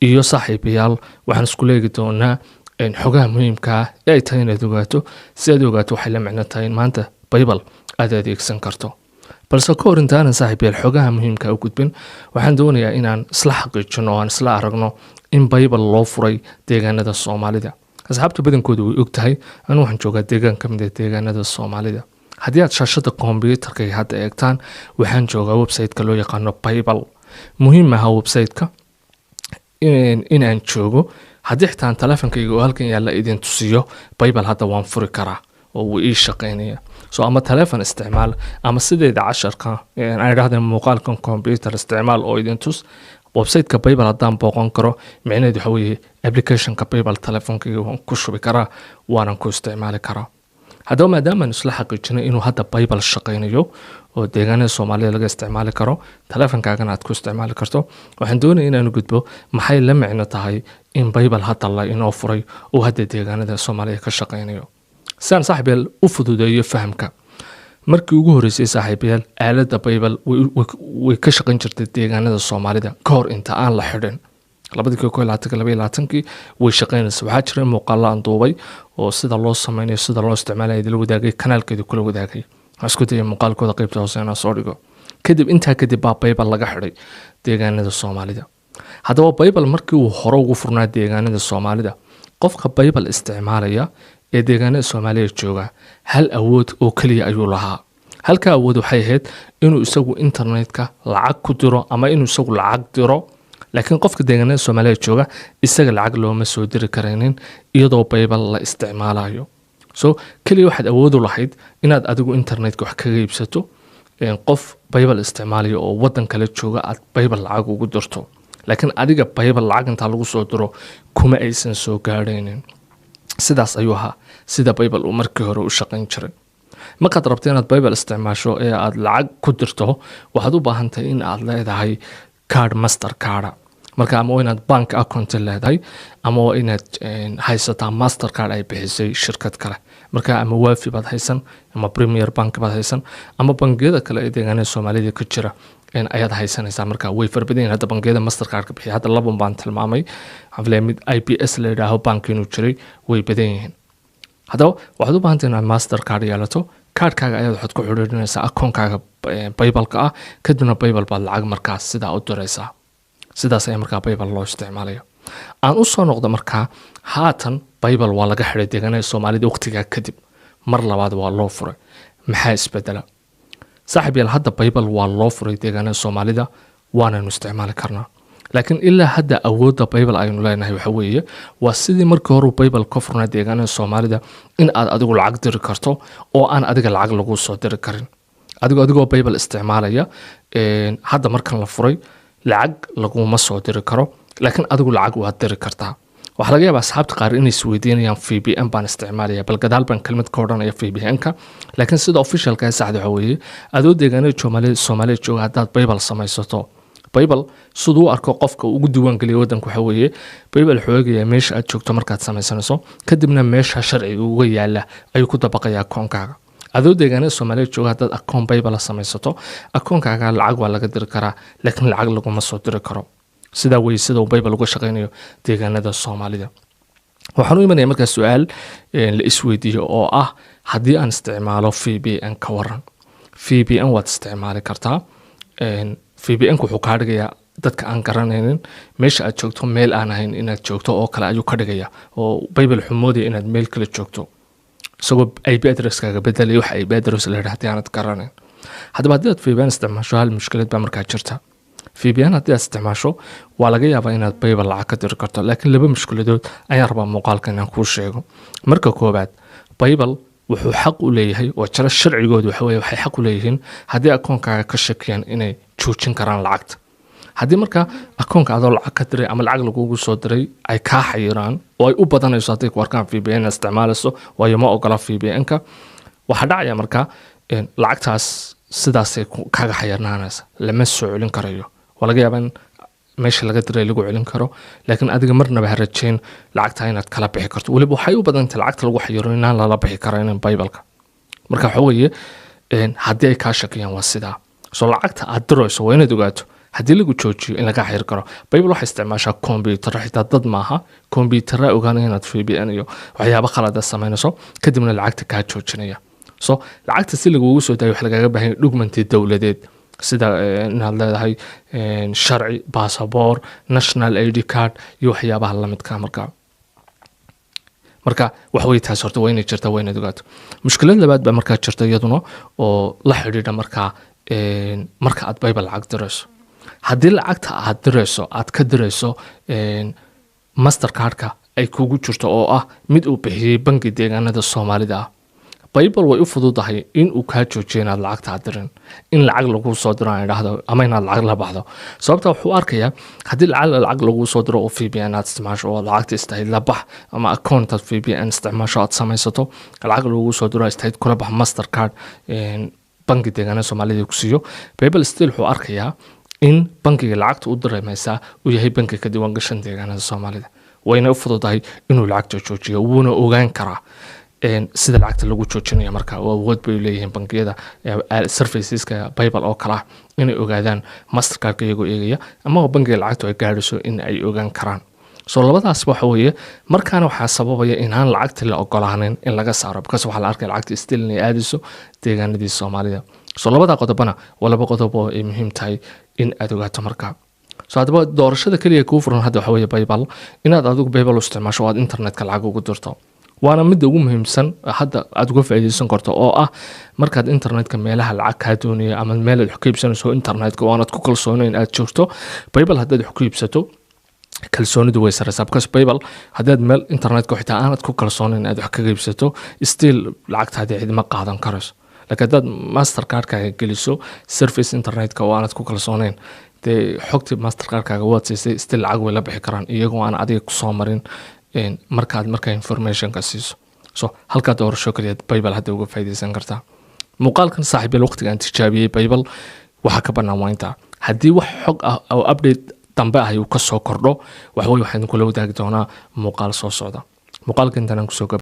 Iyo saaxiibayaal, waxaan isku leegi doonaa xogaha muhiimka ah ee ay tahay inaad ogaato, si aad ogaato waxay la micno tahay in maanta PayPal aad adeegsan karto. Balse ka hor intaanan, saaxiibayaal, xogaha muhiimka u gudbin, waxaan doonayaa inaan isla xaqiijino oo aan isla aragno in PayPal loo furay deegaanada Soomaalida. Asxaabta badankooda way og tahay, anu waxaan joogaa deegaan ka mid ah deegaanada Soomaalida. Haddii aad shaashada kombyuutarka hadda eegtaan, waxaan joogaa website-ka loo yaqaano PayPal. Muhiim aha website-ka inaan joogo. Haddii xitaan telefonkayga oo halkan yaalla idin tusiyo, PayPal hadda waan furi karaa oo wuu ii shaqeynaya. So ama telefon isticmaal ama sideeda casharka aan idhahda muuqaalkan computer isticmaal oo idin tus. Website-ka PayPal haddaan booqan karo, micnaheedu waxa weeye applicationka PayPal telefonkayga waan ku shubi karaa, waanan ku isticmaali karaa. Haddaba, maadaamaan isla xaqiijinay inuu hadda PayPal shaqeynayo oo deegaanada Soomaalida laga isticmaali karo, telefonkaagana aad ku isticmaali karto, waxaan doonaya inaanu gudbo maxay la micno tahay in PayPal hadda la inoo furay oo hadda deegaanada Soomaalida ka shaqeynayo. Si aan, saaxiibayaal, u fududeeyo fahamka, markii ugu horreysay, saaxiibayaal, aaladda PayPal way ka shaqayn jirtay deegaanada Soomaalida ka hor inta aan la xidhin. 2021, 22-kii way shaqeynaysa. Waxaa jira muuqaalo aan duubay oo sida loo sameynayo, sida loo isticmaalayo idila wadaagay, kanaalkeeda kula wadaagay. Waxaan isku dayay muuqaalkooda qeybta hoose inaan soo dhigo. Kadib, intaa kadib baa PayPal laga xidhay deegaanada Soomaalida. Haddaba, PayPal markii uu hore ugu furnaa deegaanada Soomaalida, qofka PayPal isticmaalaya ee deegaanada Soomaaliya jooga hal awood oo keliya ayuu lahaa. Halka awood waxay ahayd inuu isagu internetka lacag ku diro ama inuu isagu lacag diro, laakiin qofka deegaanada Soomaaliya jooga isaga lacag looma soo diri karaynin iyadoo PayPal la isticmaalayo. So keliya waxaad awood u lahayd inaad adigu internetka wax kaga iibsato, qof PayPal isticmaalaya oo wadan kale jooga aad PayPal lacag ugu dirto, laakiin adiga PayPal lacag intaa lagu soo diro kuma aysan soo gaadhaynin. Sidaas ayuu ahaa sida PayPal uu markii hore u shaqayn jiray. Markaad rabto inaad PayPal isticmaasho ee aad lacag ku dirto, waxaad u baahan tahay in aad leedahay card Master Card. Marka ama waa inaad bank account leedahay ama waa inaad haysataa Master Card ay bixisay shirkad kale. Marka ama Waafi baad haysan ama Premier Bank baad haysan ama bangiyada kale ee deegaanada Soomaalida ka jira ayaad haysanaysaa. Marka way fara badan yihiin hadda bangiyada Master Card ka bixiya. Hadda laban baan tilmaamay, waxaan filaya mid IBS la yidhaaho bank inuu jiray. Way badan yihiin. Haddaba, waxaad u baahantay inaad Master Card yeelato. Kaarhkaaga ayaad waxaad ku xidhiidhinaysaa akoonkaaga PayPalka ah, kadibna PayPal baad lacag markaas sidaa u diraysaa. Sidaas ayaa markaa PayPal loo isticmaalaya. Aan u soo noqdo markaa, haatan PayPal waa laga xidhay deegaanada Soomaalida. Waqtigaa kadib mar labaad waa loo furay. Maxaa isbedela, saaxiib yaal? Hadda PayPal waa loo furay deegaanada Soomaalida, waanaynu isticmaali karnaa, laakiin ilaa hadda awoodda PayPal aynu leenahay waxa weeye waa sidii markii hore PayPal ka furnaa deegaanada Soomaalida, in aad adigu lacag diri karto oo aan adiga lacag lagu soo diri karin. Adigoo PayPal isticmaalaya hadda markan la furay lacag laguma soo diri karo, laakiin adigu lacag waad diri kartaa. Waxaa laga yaabaa asxaabta qaar inay isweydiinayaan, VPN baan isticmaalaya. Bal gadaal baan kelmad ka odhanaya VPN-ka, laakiin sida officialka ee saxda waxa weeye, adoo deegaanada Soomaaliya jooga haddaad PayPal samaysato, PayPal siduu u arko qofka ugu diiwaangeliya wadanka waxa weeye, PayPal wuxuu eegayaa meesha aad joogto markaad samaysanayso, kadibna meesha sharciga uga yaala ayuu ku dabaqayaa akoonkaaga. Adoo deegaanada Soomaaliya jooga haddaad akoon PayPal samaysato, akoonkaaga lacag waa laga diri karaa, laakiin lacag laguma soo diri karo. Sidaa wey sida uu PayPal uga shaqeynayo deegaanada Soomaalida. Waxaan u imanaya markaa su-aal la isweydiiyo oo ah, haddii aan isticmaalo VPN ka waran? VPN waad isticmaali kartaa. VPN wuxuu kaa dhigayaa dadka aan garanaynin meesha aad joogto meel aan ahayn inaad joogto oo kale ayuu ka dhigaya, oo PayPal wuxuu moodaya inaad meel kale joogto, isagoo IP addresskaaga bedelaya. Waxa IP address la yidhaha haddii aanad garanayn. Haddaba, haddii aad VPN isticmaasho, hal mushkilad baa markaa jirta. VPN haddii aad isticmaasho, waa laga yaabaa inaad PayPal lacag ka diri karto, laakiin laba mushkiladood ayaan rabaa muuqaalka inaan kuu sheego. Marka koowaad, PayPal wuxuu xaq u leeyahay oo jira sharcigoodu waxa weye, waxay xaq u leeyihiin haddii akoonkaaga ka shakiyaan inay joojin karaan lacagta. Haddii markaa akoonka adoo lacag ka diray ama lacag lagugu soo diray ay kaa xayiraan, oo ay u badanayso hadday ku arkaan VPN isticmaalayso, waayo ma ogola VPN-ka, waxaa dhacaya markaa lacagtaas sidaasay kaaga xayirnaanaysa, lama soo celin karayo. Waa laga yaabaa in meesha laga diray lagu celin karo, laakiin adiga marnaba ha rajayn lacagtaa inaad kala bixi karto. Weliba waxay u badantay lacagta lagu xayiro inaan lala bixi karaynin PayPalka. Marka waxa weeye, haddii ay kaa shakiyaan waa sidaa. So lacagta aad dirayso waa inaad ogaato. Haddii lagu joojiyo, in laga xiri karo. PayPal waxay isticmaashaa kombiyuutarro, xitaa dad maaha, kombiyuutarra ogaanaya inaad VPN iyo waxyaabo khalada samaynayso, kadibna lacagta kaa joojinaya. So lacagta si lagugu soo daayo, waxa lagaga baahan yahay document dowladeed, sida inaad leedahay sharci, basaboor, national ID card iyo waxyaabaha lamidka. Marka wax wey taas horta waa inay jirta, waa inaad ogaato. Mushkilad labaad baa markaa jirta iyaduna oo la xidhiidha markaa marka aad PayPal lacag dirayso. Haddii lacagta aad dirayso aad ka dirayso Mastercardka ay kugu jirto, oo ah mid uu bixiyey bangi deegaanada Soomaalida ah, PayPal way u fududahay in uu kaa joojiyo inaad lacagta aad dirin, in lacag lagu soo diro aan idhaahdo, ama inaad lacag la baxdo. Sababta wuxuu arkayaa, haddii lacag lagu soo diro oo VPN aad isticmaasho oo lacagta istahayd la bax, ama account aad VPN isticmaasho aad samaysato, lacag lagu soo diro istahayd kula bax Mastercard bangi deegaanada Soomaalida ku siiyo, PayPal still wuxuu arkayaa in bangiga lacagta u diremaysaa uu yahay bangi ka diiwaan gashan deegaanada Soomaalida. Wayna u fududahay inuu lacagta joojiyo, wuuna ogaan karaa sida lacagta lagu joojinayo. Marka oo awood bay leeyihiin bangiyada serviceska PayPal oo kale ah inay ogaadaan Mastercardka iyagoo eegaya, ama bangiga lacagtu ay gaadhayso in ay ogaan karaan. So labadaas waxa weeye. Markaana waxaa sababaya inaan lacagta la ogolaanin in laga saaro, because waxaa la arkaya lacagta still inay aadayso deegaanadii Soomaalida. So labada qodobana waa laba qodob oo ay muhiim tahay in aad ogaato. Markaa so haddaba doorashada keliya kuu furan hadda waxa weeye PayPal, inaad adigu PayPal u isticmaasho oo aad internetka lacag ugu dirto. Waana midda ugu muhiimsan hadda aad uga faa'iidaysan karto, oo ah markaad internetka meelaha lacag kaa doonaya ama meel aad wax ka iibsanayso internetka oo aanaad ku kalsoonayn aad joogto, PayPal haddaad wax ku iibsato, kalsoonidu way sareysaa, because PayPal haddaad meel internetka xitaa aanad ku kalsoonayn aad wax kaga iibsato, still lacagtaadii cidima qaadan karayso. Laakiin haddaad Mastercardkaaga geliso service internetka oo aanad ku kalsoonayn, dee xogtii Mastercardkaaga waad siisay, still lacag way la bixi karaan iyagoo aan adiga kusoo marin markaad markaa informationka siiso. So halkaa doorasho kaliyaad PayPal hadda uga faa'iidaysan kartaa. Muuqaalkan, saaxiibyal, waqtiga aan tijaabiyey PayPal waxaa ka bannaan waa intaa. Haddii wax xog ah oo update dambe ah uu ka soo kordho, waxwey waxaan kula wadaagi doonaa muuqaal soo socda. Muuqaalka intaan aan kusoo